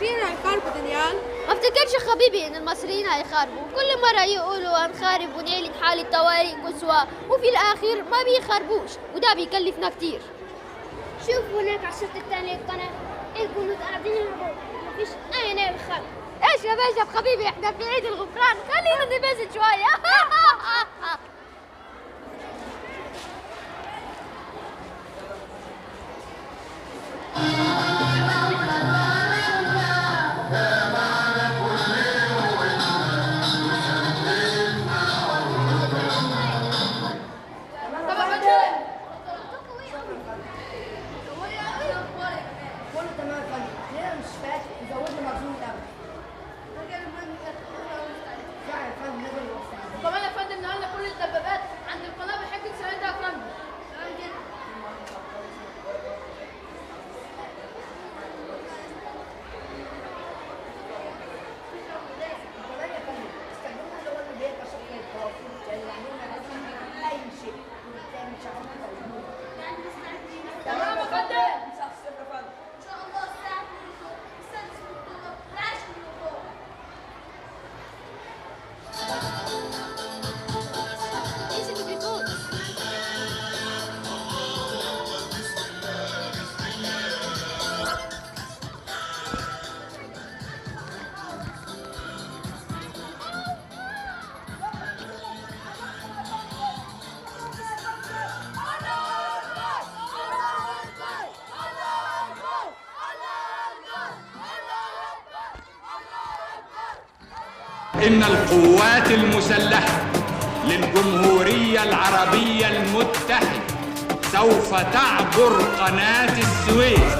المصريين هيخربوا دانيال؟ ما افتكرش يا حبيبي ان المصريين هيخربوا، كل مرة يقولوا هنخرب ونعلن حالة طوارئ قصوى وفي الاخر ما بيخربوش، وده بيكلفنا كتير. شوفوا هناك على الشط الثاني القناة الجنود قاعدين يلعبوا، مفيش اي نوع خرب. ايش يا باشا حبيبي، احنا في عيد الغفران، خلينا ننبسط شوية. طب يا فندم، كله تمام يا فندم، احنا المستشفيات وزودنا مخزون الامن. فعلا يا فندم لازم نوسع. وكمان يا فندم نقلنا كل الدبابات عند القناة بحجة سنتها يا فندم. تمام جدا. وكمان يا فندم استخدمنا اللي هو اللي بيبقى شكل التواصل اللي عندنا اي شيء، وبالتالي مش عارفين نطورها. يعني مستعدين. تمام يا فندم. ان شاء الله الساعة 2 الظهر، السادس من اكتوبر، العاشر من اكتوبر. ايش اللي بيقول؟ إن القوات المسلحة للجمهورية العربية المتحدة سوف تعبر قناة السويس.